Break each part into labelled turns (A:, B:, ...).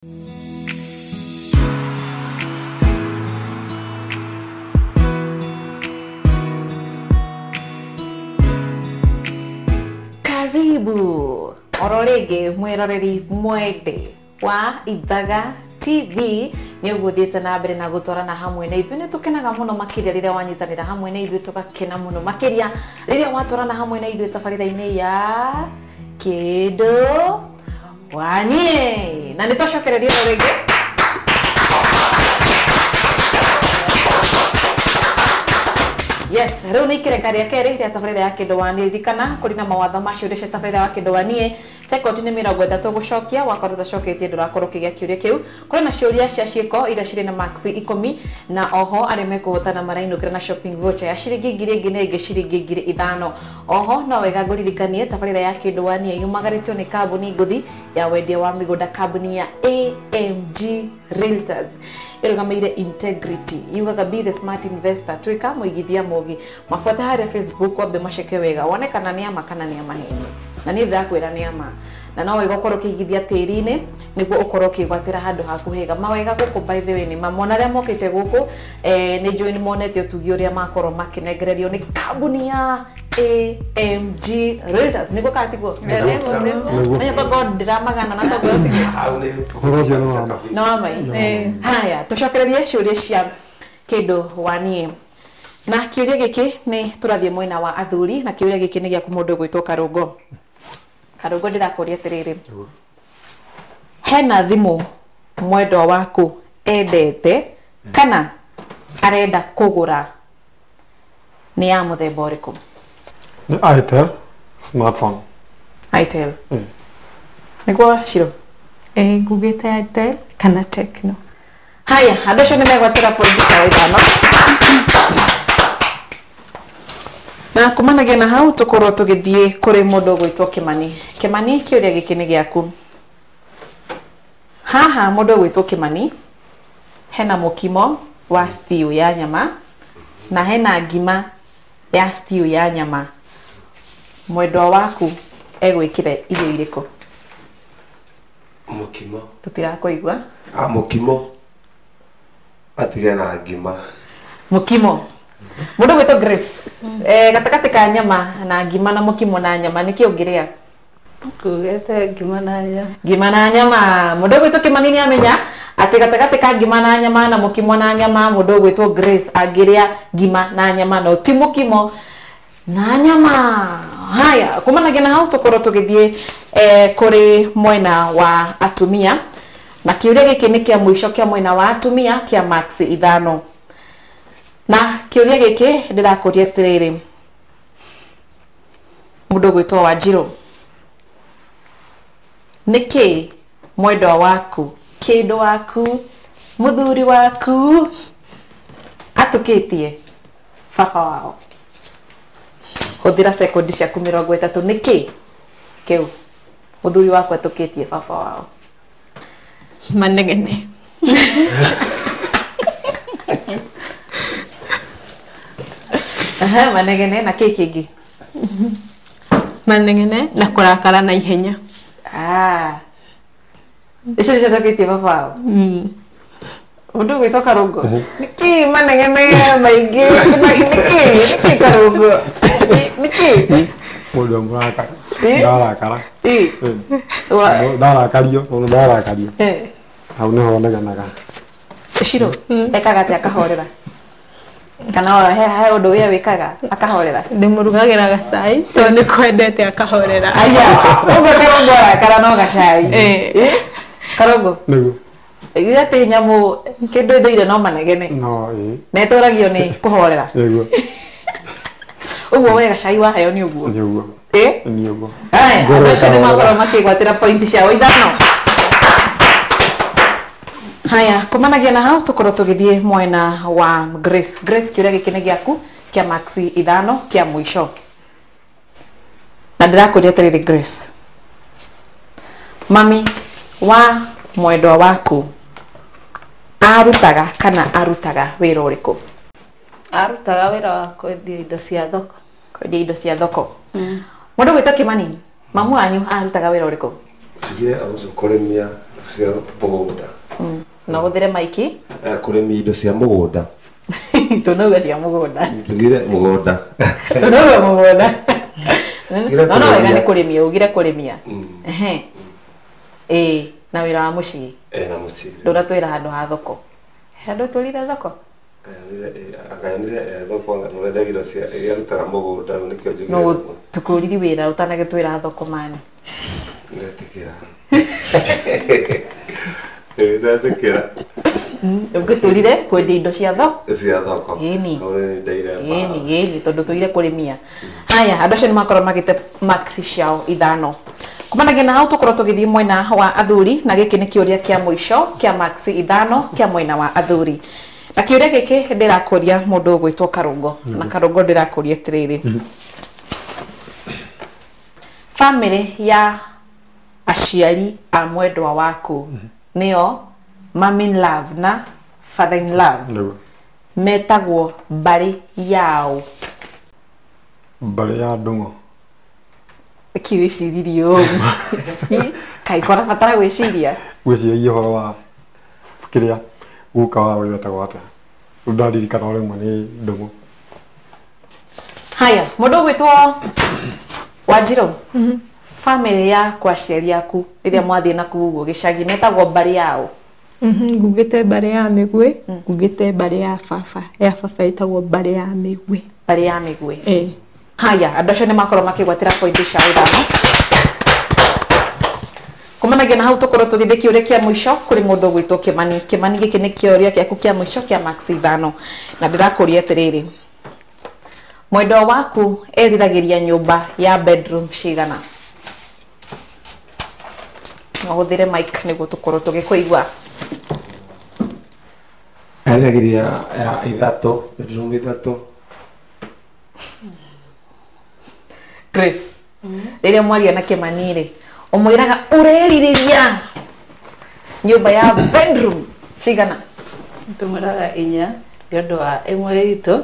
A: Karibu oro rĩngĩ mwĩroreri mwende wa Ithaga TV nĩ ũgũthiĩte na mbere na gũtwarana hamwe na ithuĩ. Nĩ tũkenaga mũno makĩria rĩrĩa wanyitanĩra hamwe na ithuĩ, tũgakena mũno makĩria rĩrĩa watwarana hamwe na ithuĩ tabarĩra-inĩ ya Kĩndũ Waniĩ. Na nĩ twacokereria oro rĩngĩ. Yes, rĩu nĩ ikereka rĩa kerĩ rĩa tabarĩra ya Kĩndũ Waniĩ. Ririkana kũrĩ na mawatho ma ciũria cia tabarĩra ya Kĩndũ Waniĩ. Sekondi nĩ 30 gũcokia, wakorwo ũtacoketie ndũrakorwo ũkĩgĩa kĩũria kĩu. Kũrĩ na ciũria cia ciĩko iria cirĩ na marks 10, na oho arĩa mekũhotana marainũkĩra na shopping voucher ya ciringi 1000 na ĩngĩ ciringi 5000. Oho no wega ngũririkanie tabarĩra ya Kĩndũ Waniĩ yumagarĩtio nĩ kambuni ngũthi ya wendia wa mĩgũnda, kambuni ya AMG Realtors ĩrũgamĩire integrity, yugaga be the smart investor, tuĩka mũigithia mũgĩ. Mabuate harĩa Facebook wambe maceke wega wone kana nĩ ama kana nĩ amaheni, na niĩ ndĩrakwĩra nĩ ama. Na no wega ũkorwo ũkĩigithia tĩri-inĩ nĩguo ũkorwo ũkĩgwatĩra handũ haku hega. Mawega gũkũ by the way nĩ mamona arĩa mokĩte gũkũ, nĩ njũĩ nĩ monete ũtugi ũrĩa makorwo makĩnengererio nĩ kambuni ya AMG Realtors. Nĩguo kana tiguo? Nĩguo. Togo ndĩramagana na togo tiguo.
B: Ũhoro ũcio nĩ wa ma.
A: Nĩ wa ma. Haya, tũcokererie ciũria cia Kĩndũ Waniĩ. Na kĩũria gĩkĩ nĩ tũrathiĩ mwena wa athuri, na kĩũria gĩkĩ nĩ gĩaku mũndũ ũgwĩtwo Karũngo. Karũngo, ndĩrakũria atĩrĩrĩ, hena thimũ mwendwa waku endete kana arenda kũgũra, nĩ ya mũthemba ũrĩkũ?
B: Nĩ Itel smartphone.
A: Itel. Nĩguo Shiro?
C: Ngugĩte Itel kana Tecno.
A: Haya, andũ acio nĩ megwatĩra pointi ciao 5. Na kumanagia na hau tũkorwo tũgĩthiĩ kũrĩ mũndũ ũgwĩtwo Kĩmani. Kĩmani, kĩũria gĩkĩ nĩ gĩaku. Haha mũndũ ũgwĩtwo Kĩmani, hena mũkimo wa stew ya nyama na hena ngima ya stew ya nyama. Mwendwa waku egwĩkĩra irio irĩkũ?
D: Mũkimo.
A: Tũtirakũigua.
D: Mũkimo. Atige na ngima.
A: Mũkimo. Mũndũ ũgwĩtwo Grace, gatagatĩ ka nyama na ngima na mũkimo na nyama, nĩkĩ ũngĩrĩa?
E: Ngugĩte ngima na nyama.
A: Ngima na nyama. Mũndũ ũgwĩtwo Kĩmani nĩ amenya atĩ gatagatĩ ka ngima na nyama na mũkimo na nyama, mũndũ ũgwĩtwo Grace angĩrĩa ngima na nyama no ti mũkimo na nyama. Haya, kumanagia na hau tũkorwo tũgĩthiĩ kũrĩ mwena wa atumia, na kĩũria gĩkĩ nĩ kĩa mũico kĩa mwena wa atumia kĩa marks 5. Na kĩũria gĩkĩ ndĩrakũria atĩrĩrĩ, mũndũ ũgwĩtwo Wanjirũ, nĩkĩ mwendwa waku, kĩndũ waku, mũthuri waku atũkĩtie baba wao? Hũthĩra sekondi ciaku 30. Nĩkĩ kĩu mũthuri waku atũkĩtie baba wao?
C: Manegene.
A: Aha, manegene na kĩ kĩngĩ?
C: Manegene na kũrakara na ihenya.
A: Icio nĩcio atũkĩtie baba wao? Mũndũ ũgwĩtwo Karũngo, nĩkĩ manegene maingĩ? Nĩkĩ? Nĩkĩ Karũngo? Nĩkĩ?
B: Mũndũ mũrakara. Ndarakara. Ndarakario, tondũ ndarakario. Hau nĩho negenaga.
A: Shiro, ekaga atĩa akahorera? Kana he ũndũ we wĩkaga akahorera?
C: Ndĩmũrugagĩra gacai tondũ nĩ kwendete akahorera.
A: Aya, ũguo Karũngo arakara no gacai. Karũngo.
B: Nĩguo.
A: Ĩgĩ atĩ nyamũ kĩndũ ĩthũire no manegene.
B: No, ĩĩ.
A: Na ĩtũragio nĩ kũhorera.
B: Nĩguo.
A: Ũguo we gacai waheo nĩ ũguo.
B: Nĩ ũguo. Nĩ ũguo.
A: Haya, andũ acio nĩ makorwo makĩgwatĩra pointi ciao 5. Haya, kumanagia na hau tũkorwo tũgĩthiĩ mwena wa Grace. Grace, kĩũria gĩkĩ nĩ gĩaku kĩa marks 5 kĩa mũico. Na ndĩrakũria atĩrĩrĩ Grace, mami wa mwendwa waku arutaga kana arutaga wĩra ũrĩkũ?
E: Arutaga wĩra wa kwendia indo cia thoko.
A: Kwendia indo cia thoko. Mũndũ gwĩtwo Kĩmani, mamu wanyu arutaga wĩra ũrĩkũ?
D: Tugire auzo kũrĩmia Cia mũgũnda.
A: Na ũhũthĩre maiki.
D: Kũrĩmia indo cia mũgũnda.
A: Ndũnauga cia mũgũnda.
D: Tugire mũgũnda.
A: Ndũnauga mũgũnda. No no wega nĩ kũrĩmia, ugire kũrĩmia. Ehe. Ĩĩ, na wĩra wa mũciĩ.
D: Na mũciĩ.
A: Ndũratwĩra handũ ha thoko. Handũ tũrire thoko?
D: Akayonire thoko nũrendagia indo cia iria arutaga mũgũnda rĩu nĩkĩo njugire.
A: No tũkũriri wĩra ũtanagĩtwĩra thoko mani.
D: Ndetĩkĩra. Ndetĩkĩra.
A: Ũngĩtũrire kwendia indo cia thoko?
D: Cia thoko.
A: Ĩni.
D: Ĩni,
A: ĩni tondũ tũire kũrĩmia. Haya, andũ acio nĩ makorwo magĩte marks ciao ithano. Kumanagia na hau tũkorwo tũgĩthiĩ mwena wa athuri, na gĩkĩ nĩ kĩũria kĩa mũico kĩa marks ithano kĩa mwena wa athuri. Na kĩũria gĩkĩ ndĩrakũria mũndũ ũgwĩtwo Karũngo. Na Karũngo ndĩrakũria atĩrĩrĩ. Famĩlĩ ya aciari a mwendwa waku nĩo mom in love na father in love. Metagwo mbarĩ yao.
B: Mbarĩ ya Ndung'u.
A: Nĩkĩ wĩciririe ũguo? Kaĩ kũrabatara gwĩciria?
B: Gwĩciragia ũhoro wa kĩrĩa guka wa wetagwo atĩa. Rĩu ndaririkana o rĩmwe nĩ Ndung'u.
A: Haya, mũndũ ũgwĩtwo Wanjirũ. Famĩlĩ ya kwa aciari aku rĩrĩa mwathiĩ na kũu ũguo gĩcagi metagwo mbarĩ yao.
C: Ngugĩte mbarĩ ya Mĩgwĩ, ngugĩte mbarĩ ya baba. Ya baba ĩtagwo mbarĩ ya Mĩgwĩ.
A: Mbarĩ ya Mĩgwĩ. Haya, andũ acio nĩ makorwo makĩgwatĩra pointi ciao ithano. Kumanagia na hau tũkorwo tũgĩthiĩ kĩũria kĩa mũico kũrĩ mũndũ ũgwĩtwo Kĩmani. Kĩmani gĩkĩ nĩ kĩũria gĩaku kĩa mũico kĩa marks ithano. Na ndĩrakũria atĩrĩrĩ. Mwendwa waku eriragĩria nyũmba ya bedroom cigana? No ũhũthĩre mic nĩguo tũkorwo tũgĩkũigua.
D: Eriragĩria ya ithatũ, bedroom ithatũ.
A: Grace, rĩrĩa mwaria na Kĩmani rĩ, ũmwĩraga ũrerirĩria nyũmba ya bedroom cigana?
E: Tũmwĩraga inya nĩ ũndũ wa ĩmwe itũ,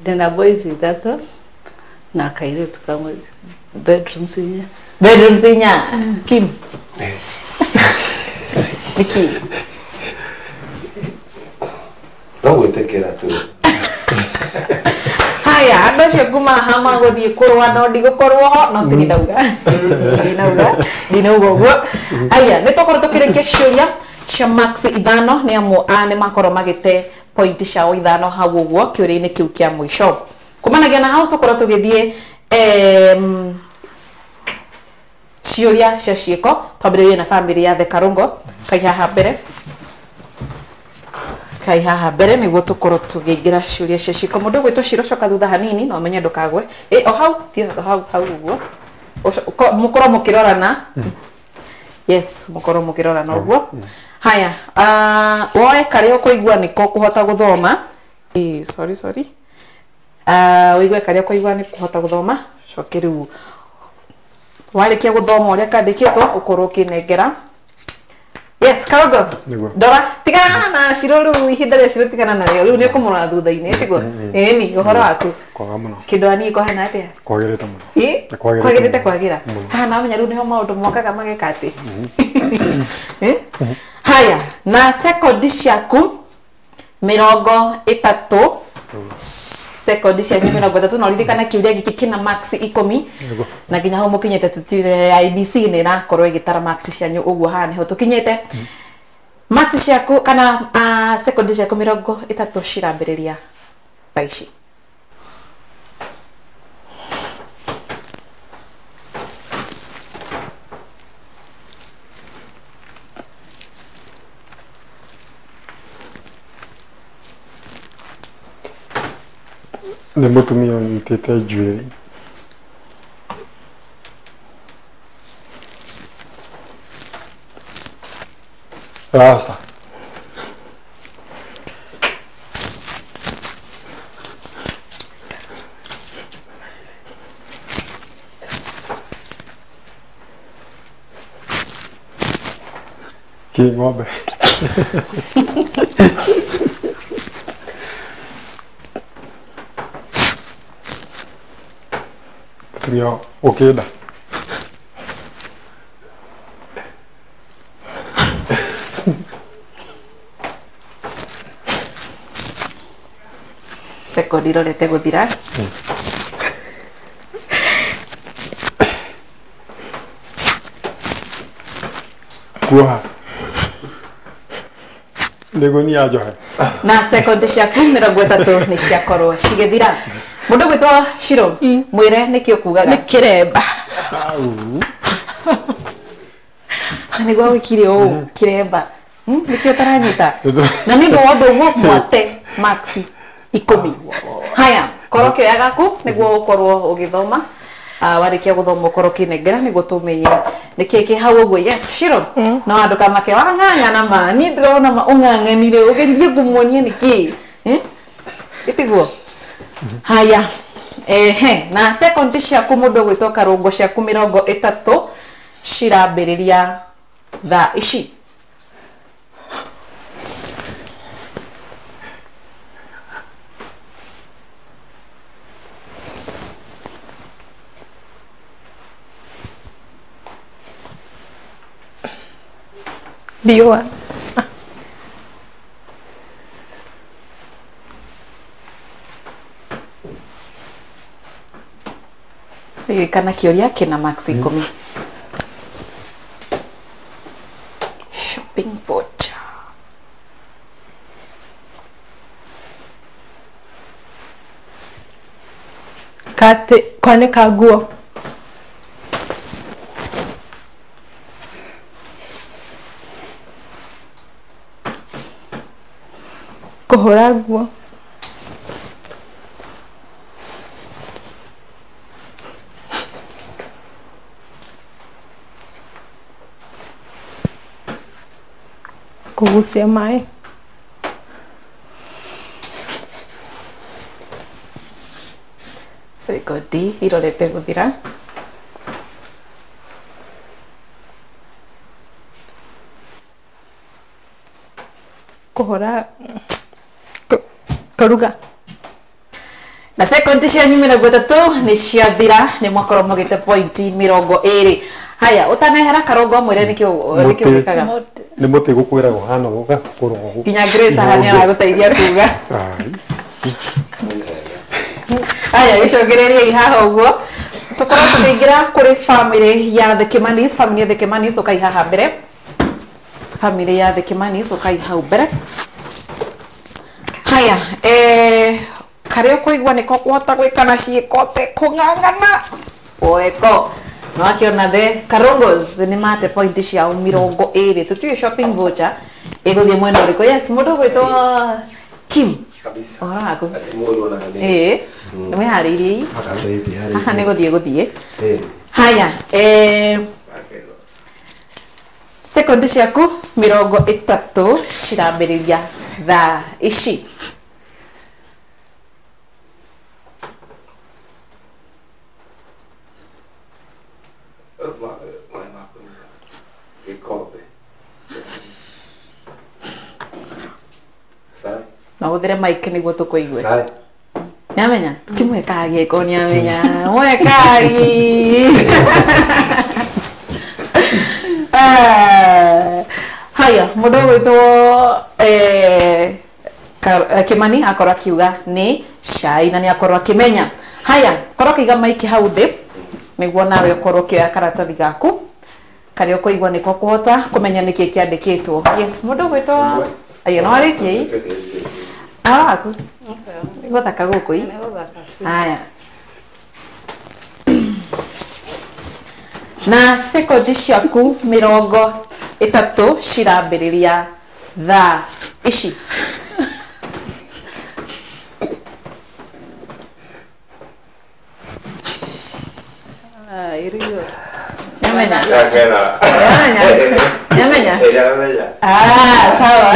E: ndĩna boys ithatũ na kairĩtu kamwe, bedrooms inya.
A: Bedrooms inya. Kim? Nĩkĩ?
D: No gwĩtĩkĩra tu.
A: Haya, andũ acio nguma haha magũthiĩ kũrũa no ndigũkorwo ho, no ti ndauga. Ndinauga, ndinauga ũguo. Haya, nĩ tũkorwo tũkĩrĩkia ciũria cia marks ithano nĩ amu a nĩ makorwo magĩte pointi ciao ithano hau ũguo kĩũria-inĩ kĩu kĩa mũico. Kumanagia na hau tũkorwo tũgĩthiĩ ciũria cia ciĩko, twambĩrĩrie na famĩlĩ ya The Karũngo. Kai haha mbere. Kai haha mbere nĩguo tũkorwo tũkĩingĩra ciũria cia ciĩko. Mũndũ ũgwĩtwo Ciro coka thutha hanini na ũmenye ndũkagwe. O hau, thiĩ hau hau ũguo. Mũkorwo mũkĩrorana. Yes, mũkorwo mũkĩrorana ũguo. Haya, woe karĩa ũkũigua nĩko kũhota gũthoma. Sorry, sorry. Ũigue karĩa ũkũigua nĩ kũhota gũthoma. Coke rĩu warĩkia gũthoma ũrĩa kandĩkĩtwo ũkorwo ũkĩnengera. Yes, Karũngo. Ndora, tigana na Ciro rĩu ihinda rĩa Ciro tigana narĩo. Rĩu nĩ ũkũmũrora thutha-inĩ, tiguo? Ĩni, ũhoro waku.
B: Kwaga mũno.
A: Kĩndũ aniĩ kũhana atĩa?
B: Kwagĩrĩte mũno.
A: Ĩ? Kwagĩrĩte kwagĩra. Haha na ũmenya rĩu nĩho maũndũ mokaga mageka atĩ. Haya, na sekondi ciaku 30. Sekondi cianyu 30 na ũririkana kĩũria gĩkĩ kĩna marks 10 na nginya hau mũkinyĩte tũtire IBC nĩ ĩrakorwo ĩgĩtara marks cianyu ũguo haha nĩho tũkinyĩte. Marks ciaku kana sekondi ciaku 30 cirambĩrĩria thaa ici.
B: Nĩ mũtumia ũnyitĩte njuĩrĩ. Aca. Kĩ ng'ombe? Mũtumia ũkĩnda.
A: Sekondi irorete guthira.
B: Kuoha. Nĩguo njohe.
A: Na sekondi ciaku 30 nĩ ciakorwo cigĩthira. Mũndũ gwĩtwo Shiro, mwĩre nĩkĩ ũkugaga?
C: Nĩ kĩremba.
A: Nĩguo wĩkire ũũ kĩremba. Nĩkĩo ũtaranyita. Na nĩ ũndũ wa ũndũ ũmwe mwate maxi 10. Haya, korwo kĩoya gaku nĩguo ũkorwo ũgĩthoma. Warĩkia gũthoma ũkorwo ũkĩnengera nĩguo tũmenye nĩkĩ kĩ hau ũguo. Yes, Shiro. No andũ kamake wang'ang'ana ma niĩ ndĩrona ma ũng'ang'anire ũgerie kũmuonia nĩkĩ. Ĩtiguo? Haya. Ehe, na sekondi ciaku mũndũ ũgwĩtwo Karũngo ciaku 30 cirambĩrĩria thaa ici.
C: Riũa.
A: Ririkana kĩũria kĩna max 10. Shopping voucher.
C: Kate kwanĩka nguo. Kũhũra nguo. Kũgucia maĩ.
A: Sekondi irorete guthira.
C: Kũhũra kũruga.
A: Na sekondi cianyu 30 nĩ ciathira, nĩ mwakorwo mũgĩte pointi 20. Haya, ũtanehera Karũngo mwĩre nĩkĩ wĩkaga.
B: Nĩ mũtĩ gũkwĩragwo hana gũgakorwo ũguo.
A: Nginya Grace haha nĩ aragũteithia kuga. Haya, gĩcokererie haha ũguo. Tũkorwo tũkĩingĩra kũrĩ family ya The Kimanis, family ya The Kimanis ũkai haha mbere. Family ya The Kimanis ũkai hau mbere. Haya, karĩa ũkũigua nĩko kũhota gwĩka na ciĩko te kũng'ang'ana. Weko. No akĩona the Karongos nĩ mate pointi ciao 20. Tũtiũĩ shopping voucher ĩgũthiĩ mwena ũrĩkũ. Yes, mũndũ ũgwĩtwo Kim.
D: Kabisa.
A: Ũhoro waku?
D: Mũndũ ona nĩ.
A: Ĩĩ. Nĩ wĩharĩirie? Haha nĩ gũthiĩ gũthiĩ. Haya, sekondi ciaku 30 cirambĩrĩria thaa ici. No ũhũthĩre mic nĩguo tũkũigue. Nĩamenya? Kĩmwekagi ko nĩamenya. Mwekagi. Haya, mũndũ ũgwĩtwo Kimani akorwo akiuga nĩ cai na nĩ akorwo akĩmenya. Haya, korwo ũkĩiga mic hau thĩ nĩguo nawe ũkorwo ũkĩoya karatathi gaku karĩa ũkũigua nĩko kũhota kũmenya nĩkĩ kĩandĩkĩtwo. Yes, mũndũ ũgwĩtwo ayo no arĩkie. Ũhoro waku? Nĩ gũthaka gũkũ ĩ? Haya. Na sekondi ciaku 30 cirambĩrĩria thaa ici.
E: Irio.
A: Nĩamenya? Nĩamenya?
D: Nĩamenya.
A: Ah, sawa.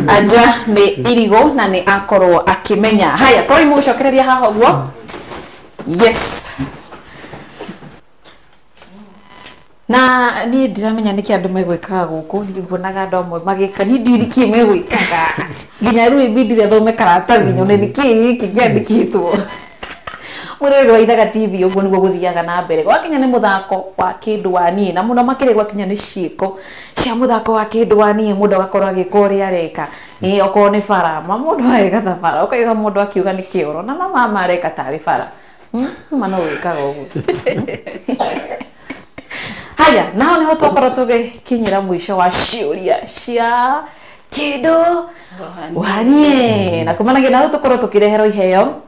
A: Aja nĩ irigũ na nĩ akorwo akĩmenya. Haya, korwo imũgũcokereria haha ũguo. Yes. Na niĩ ndiramenya nĩkĩ andũ megwĩkaga gũkũ, niĩ nguonaga andũ amwe magĩka, niĩ ndiũĩ nĩkĩ megwĩkaga. Nginya rĩu ibindire thome karatathi nyone nĩkĩ gĩkĩ kĩandĩkĩtwo. Mwiroreri wa Ithaga TV uguo niguo guthiaga na mbere gwakinya ni muthako wa kindu wa nie na muno makiri gwakinya ni ciiko cia muthako wa kindu wa nie mundu agakorwo agika uria areka ni okorwo ni bara ma mundu areka ta bara ukaiga mundu akiuga ni kioro na mama areka tari bara ma no wikaga uguo. Haya, naho niho twakorwo tugikinyira mwisho wa ciuria cia kindu wanie na kumanagia na tukorwo tukireherwo iheo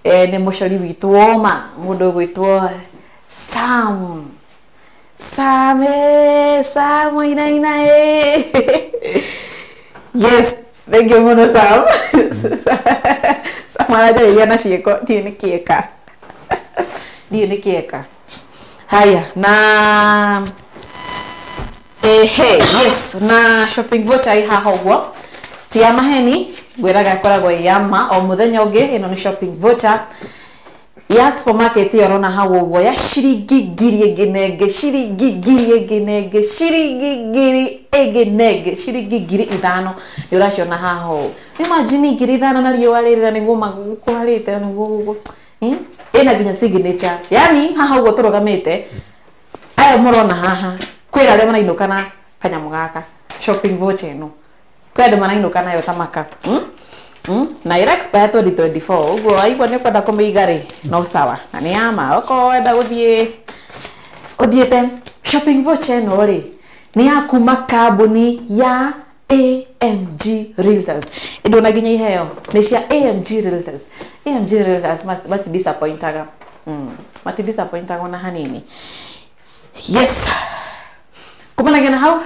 A: ni mucori witu woma mundu ugwitwo Sam Sam Sam inaina. Yes, thank you muno Sam. Sam arajarĩria na ciĩko ndiũ nĩ kĩeka ndiũ nĩ kĩeka. Haya na hey, yes na shopping voucher i haha ũguo ti ya maheni ngwĩraga ĩkoragwo ĩ ya ma o mũthenya ũngĩ. Ĩno nĩ shopping voucher ya supermarket ĩyo ũrona hau ũguo ya ciringi ngiri ĩngĩ na ĩngĩ ciringi ngiri ĩngĩ na ĩngĩ ciringi ngiri ĩngĩ na ĩngĩ ciringi 5,000 nĩ ũraciona haha ũũ. Imagine 5,000 na riũa rĩrĩ na nĩguo magũkwarĩte na nĩguo ĩna nginya signature yani haha ũguo tũrũgamĩte aya mũrona haha kwĩra arĩa marainũka na kanyamũ gaka shopping voucher ĩno kwĩ andũ marainũka nayo ta maka na ĩra expire 2024 ũguo waigua nĩ ũkwenda kũmĩiga rĩ no sawa na nĩ ya ma okorwo wenda gũthiĩ ũthiĩte shopping voucher ĩno rĩ nĩ ya kuma kambuni ya AMG Realtors. Ĩndũ na nginya iheo nĩ cia AMG Realtors. AMG Realtors mati disappointaga mati disappointaga ona hanini. Yes, kumanagia na hau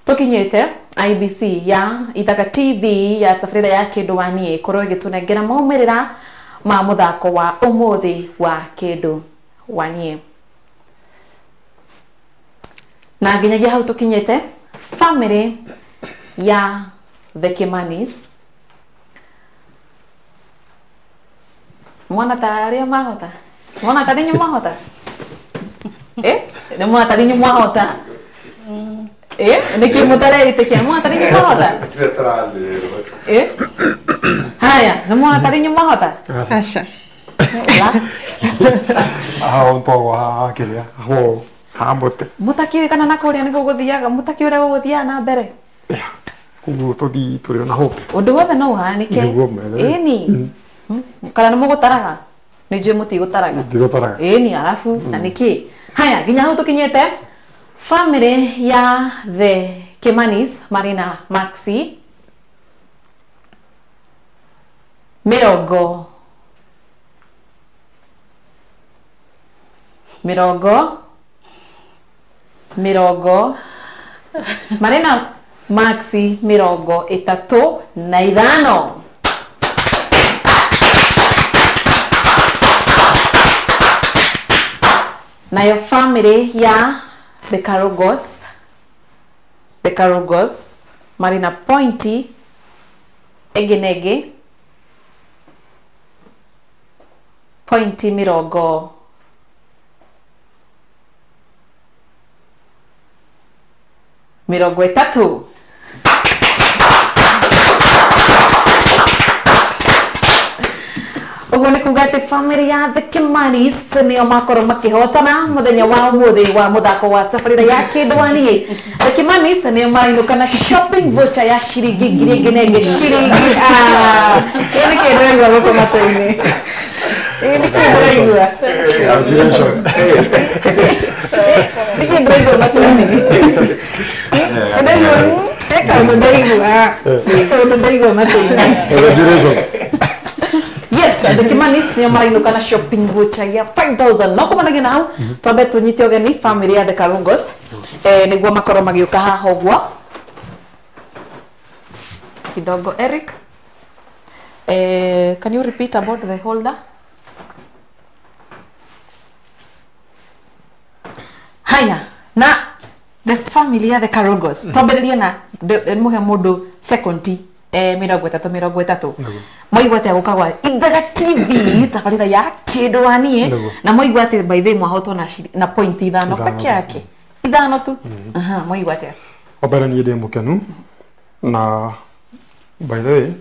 A: tukinyite IBC ya Ithaga TV ya tabarĩra ya Kĩndũ wa Niĩ ĩkorwo ĩgĩtũnengera maumĩrĩra ma mũthako wa ũmũthĩ wa Kĩndũ wa Niĩ. Na nginyagia hau tukinyite family ya the Kimanis mwana ta arĩa mahota mwana ta ninyu mahota nĩ mwana ta ninyu mwahota nĩkĩ mũtareĩtĩkia mwana ta ninyu mwahota haya nĩ mwana ta ninyu mwahota
C: aca
B: aho ntwagwo haha kĩrĩa aho ha mũtĩ
A: mũtakĩũĩ kana na kũrĩa nĩguo gũthiaga mũtakĩũĩ ũrĩa gũgũthiaga na mbere
B: koguo tũthiĩ tũrĩ ona hope
A: ũndũ wothe no ũhanĩke ĩni kana nĩ mũgũtaraga nĩ njũĩ mũtigũtaraga
B: ndigũtaraga
A: ĩni arabu na nĩkĩ haya nginya hau tũkinyĩte family ya the Kimanis marĩ na maxi mĩrongo mĩrongo mĩrongo marĩ na maxi 35. Nayo family ya the Karogos marĩ na pointi ĩngĩ na ĩngĩ pointi 35. Ũguo nĩ kuga atĩ family ya the Kimanis nĩo makorwo makĩhotana mũthenya wa ũmũthĩ wa mũthako wa tabarĩra ya Kĩndũ wa Niĩ. The Kimanis nĩo marainũka na shopping voucher ya ciringi ngiri ĩngĩ na ĩngĩ ciringi ĩĩ nĩ kĩĩ ndĩraigua gũkũ matũ-inĩ ĩĩ nĩ kĩĩ ndĩraigua nĩ kĩĩ ndĩraigua matũ-inĩ ndĩraigua he kaũndũ ndaigua he kaũndũ ndaigua matũ-inĩ. Yes, the Kimanis nĩo marainũka na shopping voucher ya 5,000 no kumanagia na hau twambe tũnyite ũgeni family ya the Karungos nĩguo makorwo magĩũka haha ũguo kidogo. Eric, can you repeat about the holder? Haya na the family ya the Karungos twambĩrĩrie na mũhe mũndũ sekondi 30 30 mwaigua atĩa gũka gwa Ithaga TV tabarĩra ya Kĩndũ wa Niĩ na mwaigua atĩ by the way mwahotwo na point 5 peke yake 5 tu. Mwaigua atĩa?
B: Wa mbere niĩ ndĩ mũkenu na by the way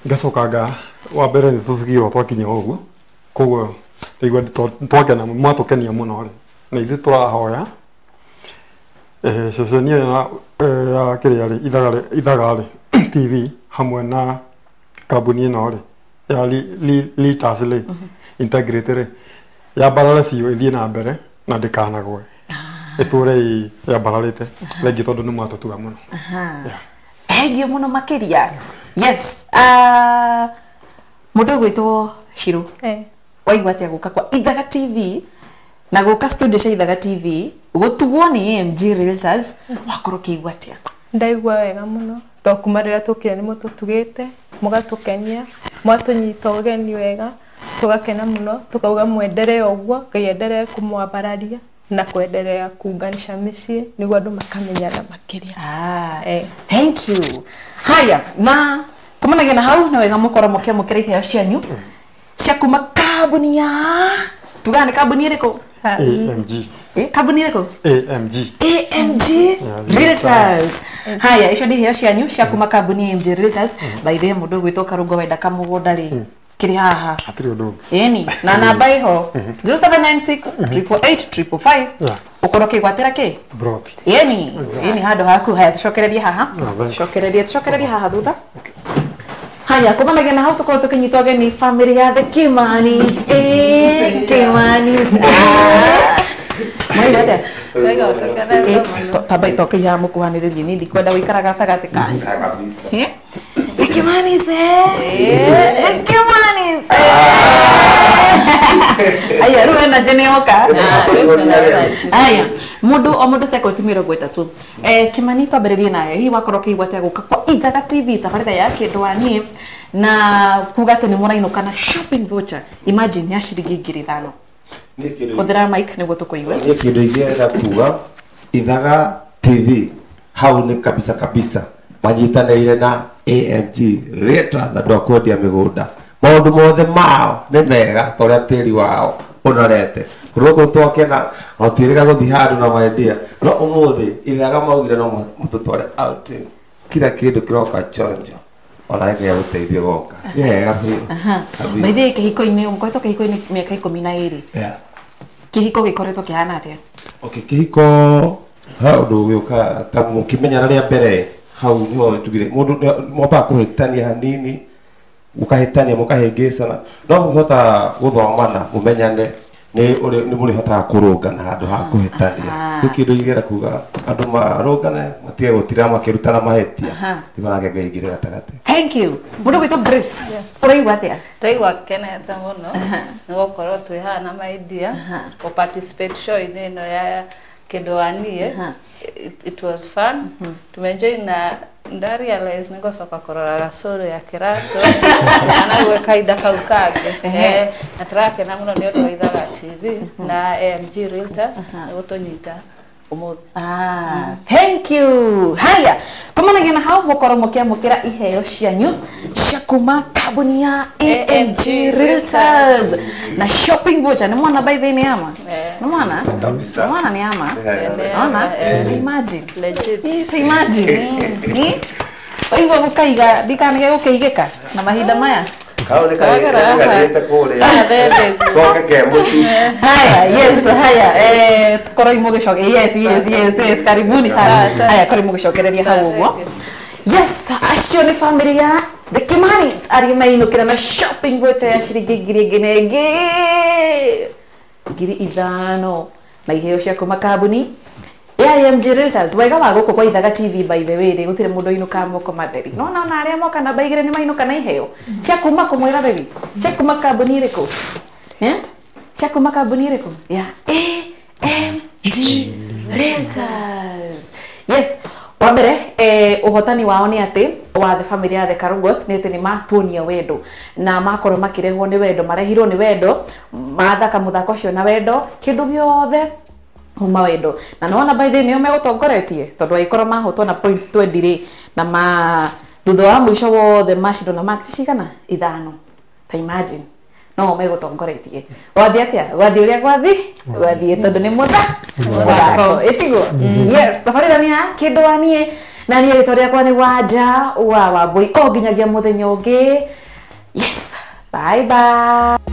B: ngacoka nga wa mbere nĩ tũthugirwo twakinya ũguo koguo Ndaigua twakena mwatũkenia mũno rĩ na ithuĩ tũrahoya ceceni ĩyo ya kĩrĩa rĩ Ithaga rĩ TV hamwe na kambuni ĩno rĩ ya Litas rĩ Integrity rĩ yambarare biũ ĩthiĩ na mbere na ndĩkanagwe ĩtũre yambararĩte rĩngĩ tondũ nĩ mwatũtuga mũno.
A: Thengiũ mũno makĩria. Yes, mũndũ ũgwĩtwo Shiru, waigua atĩa gũka kwa Ithaga TV na gũka studio cia Ithaga TV gũtugwo nĩ AMG Realtors, wakorwo ũkĩigua atĩa?
C: Ndaigua wega mũno to kuma rĩrĩa tũkire nĩ mũtũtugĩte mũgatũkenia mwatũnyita ũgeni wega tũgakena mũno tũkauga mwenderee ũguo Ngai enderee kũmwambararia na kuendelea kuunganisha mĩciĩ nĩguo andũ makamenyana makĩria.
A: Thank you. Haya, na kumanagia na hau nĩ wega mũkorwo mũkĩamũkĩra iheo cianyu cia kuma kambuni ya tugaga nĩ kambuni ĩrĩkũ?
B: AMG.
A: Kambuni ĩrĩkũ?
B: AMG.
A: AMG Realtors. Haya, icio nĩ iheo cianyu cia kuma kambuni AMG Realtors. By the way, mũndũ ũgwĩtwo Karũngo wenda kamũgũnda rĩ kĩrĩ haha
B: hatirĩ ũndũ ũngĩ.
A: Ĩni na namba ĩho 0796 888 555 ũkorwo ũkĩgwatĩra kĩ?
B: Broti.
A: Ĩni ĩni handũ haku. Haya, tũcokererie haha, tũcokererie haha thutha. Haya, kumanagia na hau tũkorwo tũkĩnyita ũgeni family ya the Kimanis. Kimanis. Mwaigua atĩa? Tamba itoke ya mũkuhanĩrĩrie niĩ ndikwenda gũikara gatagatĩ kanyu. The Kimanis, The Kimanis. Aya, rĩu ena njĩ nĩyoka. Aya, mũndũ o mũndũ sekondi 30. Kimani twambĩrĩrie nawe, hihi wakorwo ũkĩigua atĩa gũka kwa Ithaga TV tabarĩra ya Kĩndũ wa Niĩ na kuga atĩ nĩ mũrainũka na shopping voucher, imagine ya ciringi 5,000. Hũthĩra mic nĩguo tũkũigue.
D: Niĩ kĩndũ ingĩenda kuga Ithaga TV hau nĩ kabisa kabisa manyitanĩire na AMG Realtors andũ a kwendia mĩgũnda maũndũ mothe mao nĩ mega ta ũrĩa tĩri wao ũnorete kũrũkũ twakena gũtirĩga gũthiĩ handũ na mwendia no ũmũthĩ Ithaga maugire no mũtũtware out kila kĩndũ kĩroka chonjo ona gĩa gũteithia goka nĩ hega biũ.
A: By the way, kĩhiko-inĩ mũkoretwo kĩhiko-inĩ mĩaka 12. Kĩhiko gĩkoretwo kĩhana atĩa?
D: Okay, kĩhiko ha ũndũ ũgĩũka ta mũkĩmenyana rĩa mbere hau niho njugire mũndũ mwambaga kũhĩtania hanini mũkahĩtania mũkahĩngĩcana no mũhota gũthomana mũmenyane nĩ mũrĩhotaga kũrũngana handũ ha kũhĩtania. Rĩu kĩndũ ingĩenda kuga andũ marũngane matige gũtira makĩrutana mahĩtia nĩguo nake Ngai aingĩre gatagatĩ.
A: Thank you. Mũndũ ũgwĩtwo Grace, ũraigua atĩa?
E: Ndaigua kenete mũno nĩ gũkorwo twĩ haha na my dear kũ participate show-inĩ ĩno ya Kĩndũ wa Niĩ. It was fun. Tumeenjoy na nda realize nĩngũcoka kũrora gacũrũ ya kĩratũ kana gwĩka ihinda kau kangĩ. Na tũrakena mũno nĩ ũndũ wa Ithaga TV na AMG Realtors nĩ gũtũnyita ũmũthĩ.
A: Thank you. Haya, kumanagia na hau mũkorwo mũkĩamũkĩra iheo cianyu cia kuma kambuni ya AMG Realtors na shopping voucher. Nĩ mwana by the way nĩ ama? Nĩ mwana? Nĩ mwana nĩ ama? Ona? Imagine.
E: Legit.
A: Imagine. Waigua gũkaiga ndikanage gũkĩigĩka na mahinda maya.
D: Kau nĩ karĩte kũrĩa goke ke mũtu.
A: Haya, yes, haya. Tukorwo mũgĩcoke. Yes, yes, yes, yes. Karibuni sana. Haya, korwo mũgĩcokereria hau ũguo. Yes, acio nĩ family ya The Kimanis arĩa mainũkĩra na shopping voucher ya ciringi 5,000 na iheo cia kuma kambuni ya AMG Realtors. Wega wa gũkũ kwa Ithaga TV by the way rĩ gũtirĩ mũndũ ũinũkaga moko matheri. No na arĩa moka namba 2 nĩ mainũka na iheo cia kuma kũmwĩra baby cia kuma kambuni ĩrĩkũ? Cia kuma kambuni ĩrĩkũ? Ya AMG Realtors. Yes, wa mbere ũhotani wao nĩ atĩ wa the family ya the Karungos nĩ atĩ nĩ matuonia wendo na makorwo makĩrehwo nĩ wendo, marehirwo nĩ wendo, mathaka mũthako ũcio na wendo, kĩndũ gĩothe uma wendo na nĩwona by the way nĩo megũtongoretie tondũ angĩkorwo mahotwo na point 20 rĩ na ma thutha wa mũico wothe macindwo na marks cigana 5 ta imagine no megũtongoretie. Gwathiĩ atĩa? Gwathiĩ ũrĩa gwathiĩ tondũ nĩ mũthako ĩtiguo. Yes, tabarĩra nĩ ya Kĩndũ wa Niĩ na niĩ rĩtwa rĩakwa nĩ Wanja wa Wambũi o nginyagia mũthenya ũngĩ. Yes, bye bye.